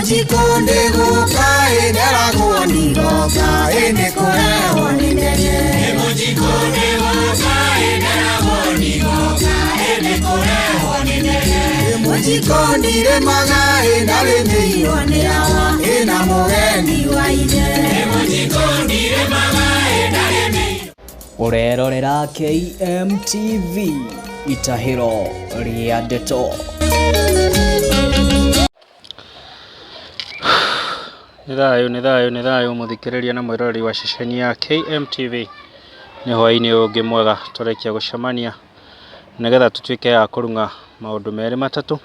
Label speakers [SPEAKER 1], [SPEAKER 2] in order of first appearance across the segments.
[SPEAKER 1] Mũjikũ ndĩgũka ĩnderagwo nĩgoka ĩnĩ kũrehwo nĩ ndege. Mũjiko ndirĩmaga ĩndarĩmĩirwo nĩ awa ĩna mũgeni wa ithe.
[SPEAKER 2] Ũrerorera KMTV itahĩro rĩa ndeto.
[SPEAKER 3] Nĩ thayũ nĩ thayũ nĩ thayũ mũthikĩrĩria na mwĩroreri wa ceceni ya KMTV. Nĩ hwaĩ-inĩ ũngĩ mwega tũrĩkia gũcemania nĩgetha tũtuĩke a kũrung'a maũndũ merĩ matatũ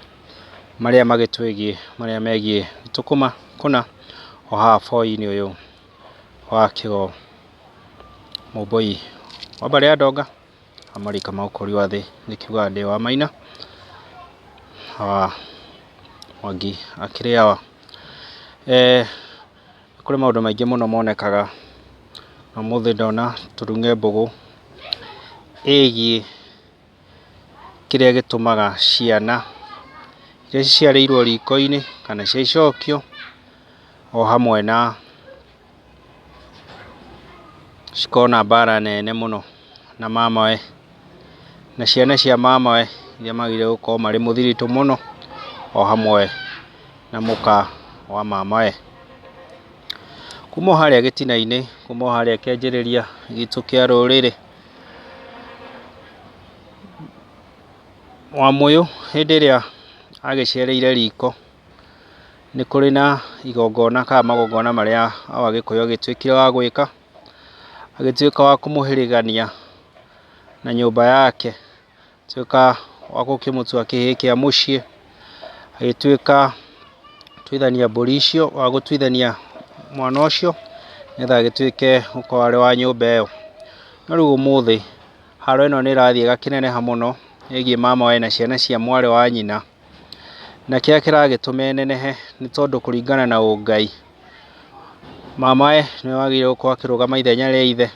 [SPEAKER 3] marĩa magĩtwĩgiĩ marĩa megiĩ tũkũma kũna o haha boi-inĩ ũyũ wa Kĩgo Mũmbũi wa mbarĩ ya Ndonga wa marika ma ũkũri wa thĩ nĩkiugaga ndĩ wa Maina wa Mwangi akĩrĩawa. Nĩ kũrĩ maũndũ maingĩ mũno monekaga na ũmũthĩ ndona tũrung'e mbũgũ ĩgiĩ kĩrĩa gĩtũmaga ciana iria ciciarĩirwo riko-inĩ kana cia icokio o hamwe na cikorwo na mbara nene mũno na mamawe na ciana cia mamawe iria magĩrĩire gũkorwo marĩ mũthiritũ mũno o hamwe na mũka wa mamawe. Kuma o harĩa gĩtina-inĩ, kuma o harĩa kĩanjĩrĩria gitũ kĩa rũrĩrĩ, Wamũyũ hĩndĩ ĩrĩa agĩciarĩire riko, nĩ kũrĩ na igongona kana magongona marĩa Wagĩkũyũ agĩtuĩkire wa gwĩka, agĩtuĩka wa kũmũhĩrĩgania na nyũmba yake, agĩtuĩka wa gũkĩmũtua kĩhĩĩ kĩa mũciĩ, agĩtuĩka gũtuithania mbũri icio, wa gũtuithania mwana ũcio nĩgetha agĩtuĩke gũkorwo arĩ wa nyũmba ĩyo. No rĩu ũmũthĩ haro ĩno nĩ ĩrathiĩ ĩgakĩneneha mũno ĩgiĩ mamawe na ciana cia mwarĩ wa nyina, na kĩrĩa kĩragĩtũma ĩnenehe nĩ tondũ kũringana na ũngai, mamawe nĩwe wagĩrĩire gũkorwo akĩrũgama ithenya rĩa ithe,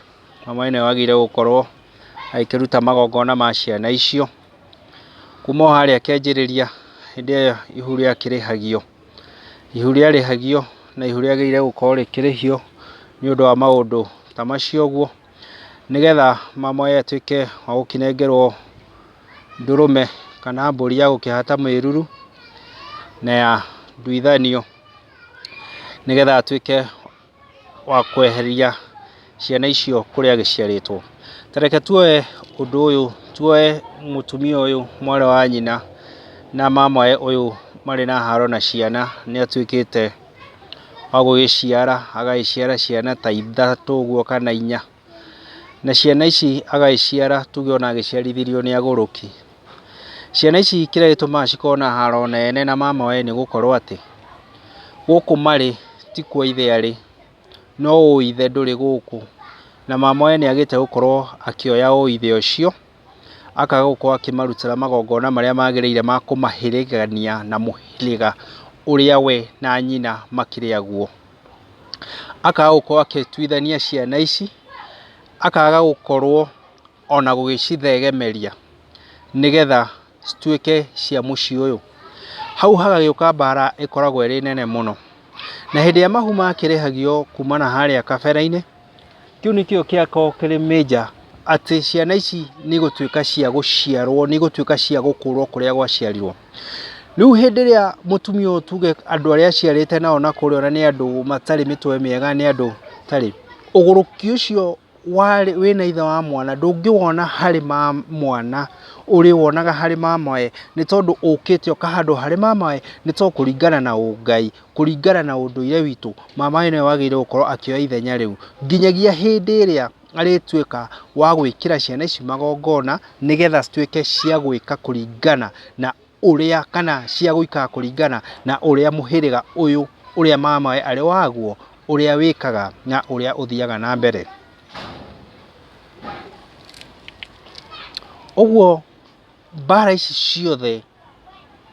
[SPEAKER 3] mamawe nĩwe wagĩrĩire gũkorwo agĩkĩruta magongona ma ciana icio, kuma o harĩa kĩanjĩrĩria hĩndĩ ĩyo ihu rĩakĩrĩhagio, ihu rĩarĩhagio na ihu rĩagĩrĩire gũkorwo rĩkĩrĩhio nĩ ũndũ wa maũndũ ta macio ũguo, nĩgetha mamawe atuĩke wa gũkĩnengerwo ndũrũme kana mbũri ya gũkĩhata mĩruru na ya nduithanio, nĩgetha atuĩke wa kweheria ciana icio kũrĩa agĩciarĩtwo. Ta reke tuoe ũndũ ũyũ, tuoe mũtumia ũyũ mwarĩ wa nyina na mamawe ũyũ marĩ na haro na ciana nĩ atuĩkĩte wa gũgĩciara, agagĩciara ciana ta ithatũ ũguo kana inya, na ciana ici agagĩciara tuge ona agĩciarithirio nĩ agũrũki. Ciana ici kĩrĩa gĩtũmaga cikorwo na haro nene na mamawe nĩ gũkorwo atĩ, gũkũ marĩ ti kuo ithe arĩ, no ũithe ndũrĩ gũkũ, na mamawe nĩ agĩte gũkorwo akĩoya ũithe ũcio, akaga gũkorwo akĩmarutĩra magongona marĩa magĩrĩire ma kũmahĩrĩgania na mũhĩrĩga ũrĩa we na nyina makĩrĩ aguo. Akaga gũkorwo agĩtuithania ciana ici, akaga gũkorwo ona gũgĩcithegemeria nĩgetha cituĩke cia mũciĩ ũyũ. Hau hagagĩũka mbara ĩkoragwo ĩrĩ nene mũno, na hĩndĩ ĩrĩa mahu makĩrĩhagio kuma na harĩa kabere-inĩ, kĩu nĩkĩo kĩakoragwo kĩrĩ major atĩ ciana ici nĩ igũtuĩka cia gũciarwo, nĩ igũtuĩka cia gũkũrwo kũrĩa gwaciarirwo. Rĩu hĩndĩ ĩrĩa mũtumia ũyũ tuge andũ arĩa aciarĩte nao na kũrĩa ona nĩ andũ matarĩ mĩtwe mĩega, nĩ andũ matarĩ, ũgũrũki ũcio warĩ wĩna ithe wa mwana ndũngĩwona harĩ mwana ũrĩwonaga harĩ mamawe, nĩ tondũ ũkĩte ũkahandwo harĩ mamawe, nĩ tondũ kũringana na ũngai, kũringana na ũndũire witũ, mamawe nĩwe wagĩrĩire gũkorwo akĩoya ithenya rĩu, nginyagia hĩndĩ ĩrĩa arĩtuĩka wa gwĩkĩra ciana ici magongona, nĩgetha cituĩke cia gwĩka kũringana na ũrĩa kana cia gũikara kũringana na ũrĩa mũhĩrĩga ũyũ ũrĩa mamawe arĩ waguo, ũrĩa wĩkaga na ũrĩa ũthiaga na mbere. Ũguo mbara ici ciothe,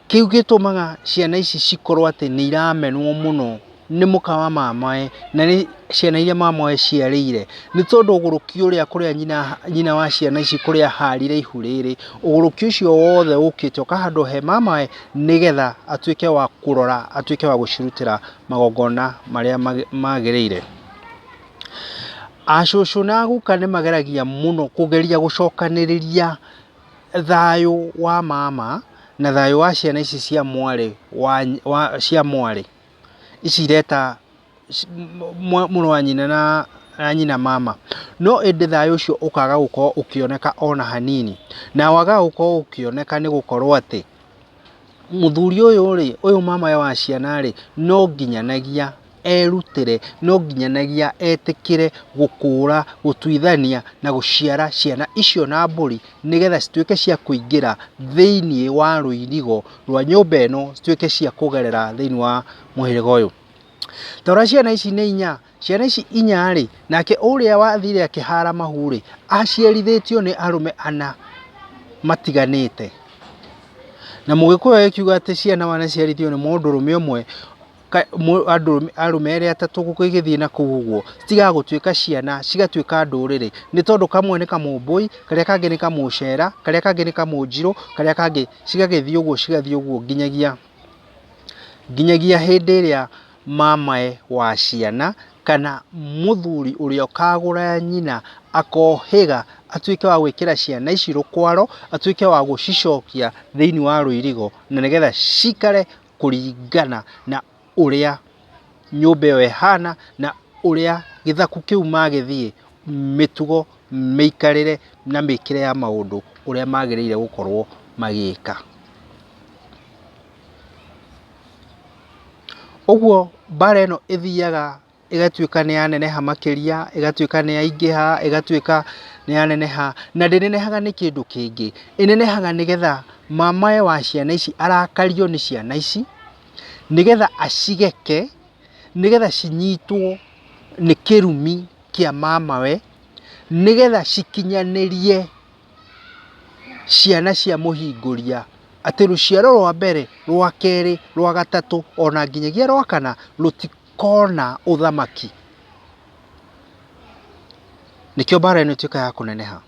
[SPEAKER 3] kĩu gĩtũmaga ciana ici cikorwo atĩ nĩ iramenwo mũno. nĩ mũka wa mamawe na nĩ ciana iria mamawe aciarĩire, nĩ tondũ ũgũrũki ũrĩa kũrĩa nyina wa ciana ici kũrĩa aharire ihu rĩrĩ, ũgũrũki ũcio wothe ũkĩte ũkahandwo he mamawe nĩgetha atuĩke wa kũrora, atuĩke wa gũcirutĩra magongona marĩa magĩrĩire. Acũcũ na aguka nĩ mageragia mũno kũgeria gũcokanĩrĩria thayũ wa mama na thayũ wa ciana ici cia mwarĩ wa cia mwarĩ, ici ireta mũrũ wa nyina na nyina mama. No ĩndĩ thayũ ũcio ũkaga gũkorwo ũkĩoneka ona hanini, na wagaga gũkorwo ũkĩoneka nĩ gũkorwo atĩ, mũthuri ũyũ rĩ, ũyũ mama wa ciana rĩ, no nginyanagia erutĩre, no nginyanagia etĩkĩre gũkũra, gũtuithania na gũciara ciana icio na mbũri, nĩgetha cituĩke cia kũingĩra thĩiniĩ wa rũirigo rwa nyũmba ĩno, cituĩke cia kũgerera thĩiniĩ wa mũhĩrĩga ũyũ. Ta rora ciana ici nĩ inya, ciana ici inya-rĩ, nake ũrĩa wathire akĩhara mahu-rĩ, aciarithĩtio nĩ arũme ana matiganĩte. Na mũgĩkũyũ agĩkiuga atĩ ciana wanaciarithio nĩ mũndũrũme ũmwe, arũme erĩ atatũ gũgĩthiĩ na kũu ũguo, citigaga gũtuĩka ciana, cigatuĩka ndũrĩrĩ. Nĩ tondũ kamwe nĩ kamũmbũi, karĩa kangĩ nĩ kamũcera, karĩa kangĩ nĩ kamũnjirũ, karĩa kangĩ, cigagĩthiĩ ũguo cigathiĩ ũguo nginyagia nginyagia hĩndĩ ĩrĩa mamae wa ciana kana mũthuri ũrĩa ũkagũra nyina akohĩga atuĩke wa gwĩkĩra ciana ici rũkwaro, atuĩke wa gũcicokia thĩinĩ wa rũirigo na nĩgetha cikare kũringana na ũrĩa nyũmba ĩyo ĩhana na ũrĩa gĩthaku kĩu magĩthiĩ, mĩtugo, mĩikarĩre na mĩkĩre ya maũndũ ũrĩa magĩrĩire gũkorwo magĩka. Ũguo mbara ĩno ĩthiaga ĩgatuĩka nĩ yaneneha makĩria, ĩgatuĩka nĩ yaingĩha, ĩgatuĩka nĩ yaneneha, na ndĩnenehaga nĩ kĩndũ kĩngĩ, ĩnenehaga nĩgetha mamae wa ciana ici arakario nĩ ciana ici, nĩgetha acigeke, nĩgetha cinyitwo nĩ kĩrumi kĩa mamawe, nĩgetha cikinyanĩrie ciana cia mũhingũria, atĩ rũciaro rwa mbere, rwa kerĩ, rwa gatatũ, ona nginyagia rwa kana, rũtikona ũthamaki. Nĩkĩo mbara ĩno ĩtuĩkaga ya kũneneha.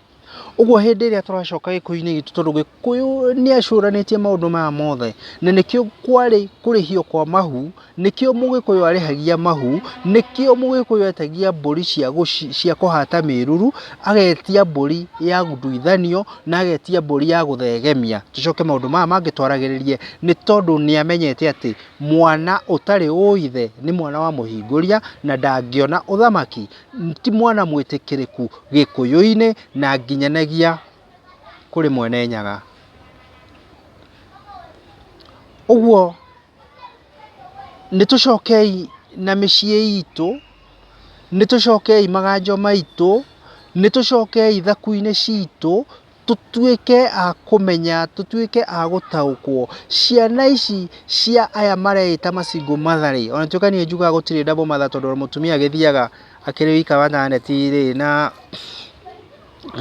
[SPEAKER 3] Ũguo hĩndĩ ĩrĩa tũracoka gĩkũyũ-inĩ gitũ tondũ gĩkũyũ nĩ acũranĩtie maũndũ maya mothe, na nĩkĩo kwarĩ kũrĩhio kwa mahu, nĩkĩo mũgĩkũyũ arĩhagia mahu, nĩkĩo mũgĩkũyũ etagia mbũri cia kũhata mĩruru, agetia mbũri ya nduithanio na agetia mbũri ya gũthegemia. Tũcoke maũndũ maya mangĩ twaragĩrĩrie, nĩ tondũ nĩ amenyete atĩ mwana ũtarĩ ũithe nĩ mwana wa mũhingũria na ndangĩona ũthamaki. Ti mwana mwĩtĩkĩrĩku gĩkũyũ-inĩ na nginyanagia kũrĩ mwene Nyaga. Ũguo nĩ tũcokei na mĩciĩ itũ, nĩ tũcokei maganjo maitũ, nĩ tũcokei ithaku-inĩ citũ, tũtuĩke a kũmenya, tũtuĩke a gũtaũkwo, ciana ici cia aya mareĩta ma single mother rĩ, ona gũtuĩka niĩ njugaga gũtirĩ double mother tondũ mũtumia agĩthiaga akĩrĩ wika maternity rĩ, na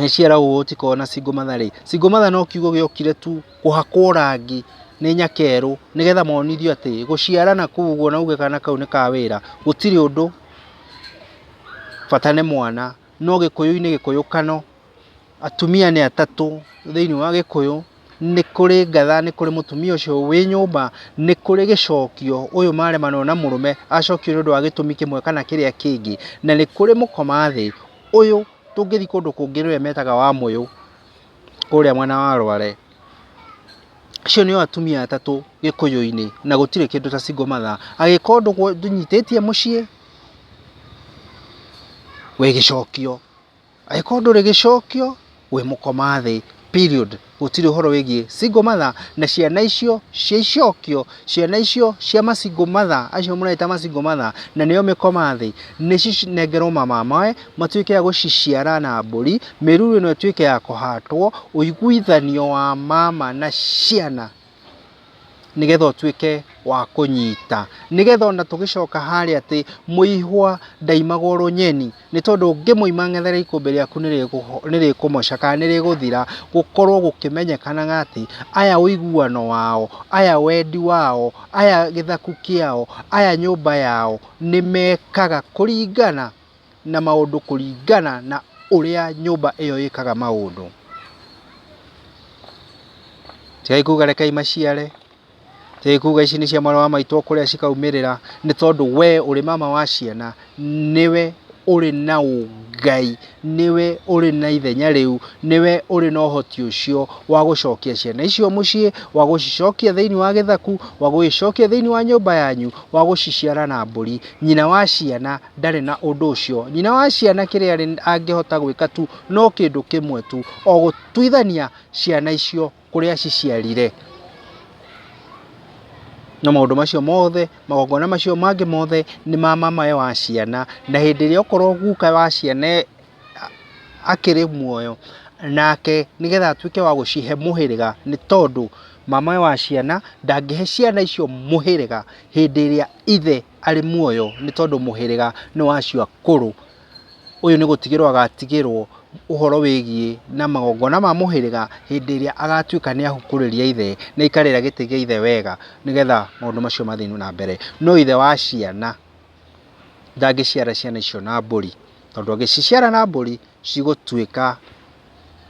[SPEAKER 3] ciaragwo gũtikoragwo na single mother rĩ, single mother no kiugo gĩokire tu kũhakwo rangi nĩ nyakerũ nĩgetha monithio atĩ gũciarana kũu ũguo na uge kana kau nĩ ka wĩra, gũtirĩ ũndũ, bata nĩ mwana. No gĩkũyũ-inĩ gĩkũyũkano, atumia nĩ atatũ thĩinĩ wa gĩkũyũ, nĩ kũrĩ ngatha, nĩ kũrĩ mũtumia ũcio wĩ nyũmba, nĩ kũrĩ gĩcokio, ũyũ maremanwo na mũrũme, acokio nĩ ũndũ wa gĩtũmi kĩmwe kana kĩrĩa kĩngĩ, na nĩ kũrĩ mũkoma thĩ, ũyũ tũngĩthiĩ kũndũ kũngĩ nĩwe metaga wamũyũ, kũrĩa mwena wa Rware. Acio nĩo atumia atatũ gĩkũyũ-inĩ, na gũtirĩ kĩndũ ta single mother. Angĩkorwo ndũnyitĩtie mũciĩ, wĩ gĩcokio. Angĩkorwo ndũrĩ gĩcokio, wĩ mũkoma thĩ, period. Gũtirĩ ũhoro wĩgiĩ single mother, na ciana icio cia icokio, ciana icio cia ma single mother, acio mũreta ma single mother, na nĩo mĩkoma thĩ, nĩ cinengerwo mamamae, matuĩke a gũciciara na mbũri, mĩruru ĩno ĩtuĩke ya kũhatwo, ũiguithanio wa mama na ciana. Nĩgetha ũtuĩke wa kũnyita, nĩgetha ona tũgĩcoka harĩa atĩ mũihwa ndaimagwo rũnyeni, nĩ tondũ ũngĩmũima ng'ethere ikũmbĩ rĩaku nĩ rĩkũmoca kana nĩ rĩgũthira, gũkorwo gũkĩmenyekanaga atĩ aya ũiguano wao, aya wendi wao, aya gĩthaku kĩao, aya nyũmba yao, nĩ mekaga kũringana na maũndũ, kũringana na ũrĩa nyũmba ĩyo ĩkaga maũndũ. Tigai kuga rekei maciare, tigai kuga ici nĩ cia mwarĩ wa maitũ o kũrĩa cikaumĩrĩra, nĩ tondũ we ũrĩ mama wa ciana, nĩwe ũrĩ na ũngai, nĩwe ũrĩ na ithenya rĩu, nĩwe ũrĩ na ũhoti ũcio wa gũcokia ciana icio mũciĩ, wa gũcicokia thĩinĩ wa gĩthaku, wa gũcicokia thĩinĩ wa nyũmba yanyu, wa gũciciara na mbũri. Nyina wa ciana ndarĩ na ũndũ ũcio. Nyina wa ciana kĩrĩa angĩhota gwĩka tu no kĩndũ kĩmwe tu, o gũtuithania ciana icio kũrĩa aciciarire. No maũndũ macio mothe, magongona macio mangĩ mothe nĩ ma mamawe wa ciana, na hĩndĩ ĩrĩa okorwo guka wa ciana akĩrĩ muoyo, nake nĩgetha atuĩke wa gũcihe mũhĩrĩga, nĩ tondũ mamawe wa ciana ndangĩhe ciana icio mũhĩrĩga hĩndĩ ĩrĩa ithe arĩ muoyo, nĩ tondũ mũhĩrĩga nĩ wa acio akũrũ. Ũyũ nĩ gũtigĩrwo agatigĩrwo ũhoro wĩgiĩ na magongona ma mũhĩrĩga hĩndĩ ĩrĩa agatuĩka nĩ ahukũrĩria ithe na aikarĩra gĩtĩ gĩa ithe wega, nĩgetha maũndũ macio mathiĩ na mbere. No ithe wa ciana ndangĩciara ciana icio na mbũri, tondũ angĩciciara na mbũri cigũtuĩka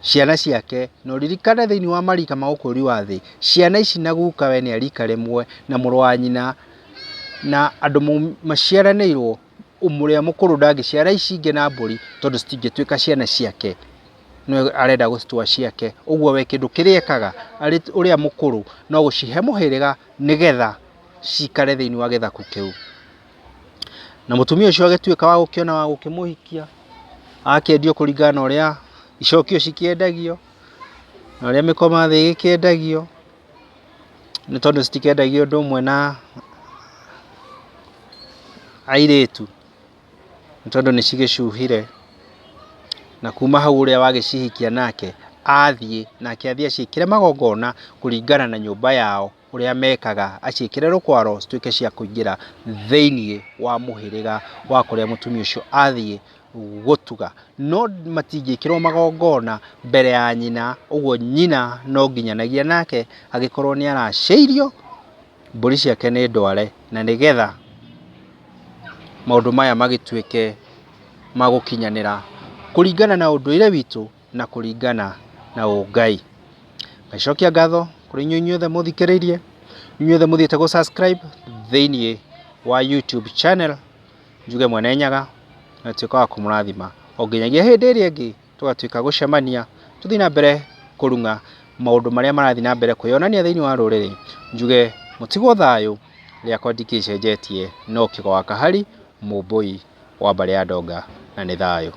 [SPEAKER 3] ciana ciake. Na ũririkane thĩinĩ wa marika ma ũkũri wa thĩ, ciana ici na gukawe nĩ a rika rĩmwe na mũrũ wa nyina na andũ maciaranĩirwo. Ũrĩa mũkũrũ ndangĩciara ici ingĩ na mbũri tondũ citingĩtuĩka ciana ciake, nĩwe arenda gũcitua ciake. Ũguo we kĩndũ kĩrĩa ekaga arĩ ũrĩa mũkũrũ no gũcihe mũhĩrĩga nĩgetha cikare thĩinĩ wa gĩthaku kĩu. Na mũtumia ũcio agĩtuĩka wa gũkĩona wa gũkĩmũhikia, akĩendio kũringana na ũrĩa icokio cikĩendagio, na ũrĩa mĩkoma thĩ ĩgĩkĩendagio, nĩ tondũ citikĩendagio ũndũ ũmwe na airĩtu, nĩ tondũ nĩ cigĩcuhire. Na kuma hau ũrĩa wagĩcihikia nake athiĩ, nake athiĩ aciĩkĩre magongona kũringana na nyũmba yao ũrĩa mekaga, aciĩkĩre rũkwaro cituĩke cia kũingĩra thĩinĩ wa mũhĩrĩga wa kũrĩa mũtumia ũcio athiĩ gũtuga. No matingĩkĩrwo magongona mbere ya nyina, ũguo nyina no nginyanagia nake angĩkorwo nĩ aracĩirio, mbũri ciake nĩ ndware, na nĩgetha maũndũ maya magĩtuĩke ma gũkinyanĩra kũringana na ũndũire witũ na kũringana na ũngai. Ngacokia ngatho kũrĩ inyuĩ inyuothe mũthikĩrĩirie, inyuothe mũthiĩte gũ subscribe thĩinĩ wa YouTube channel, njuge Mwene Nyaga atuĩka wa kũmũrathima o nginyagia hĩndĩ ĩrĩa ĩngĩ tũgatuĩka gũcemania, tũthiĩ na mbere kũrung'a maũndũ marĩa marathiĩ na mbere kwĩyonania thĩinĩ wa rũrĩrĩ. Njuge mũtigwo thayũ, rĩakwa ndikĩcenjetie no Kĩgo wa Kahari, Mũmbũi wa mbarĩ ya Ndonga, na nĩ thayũ.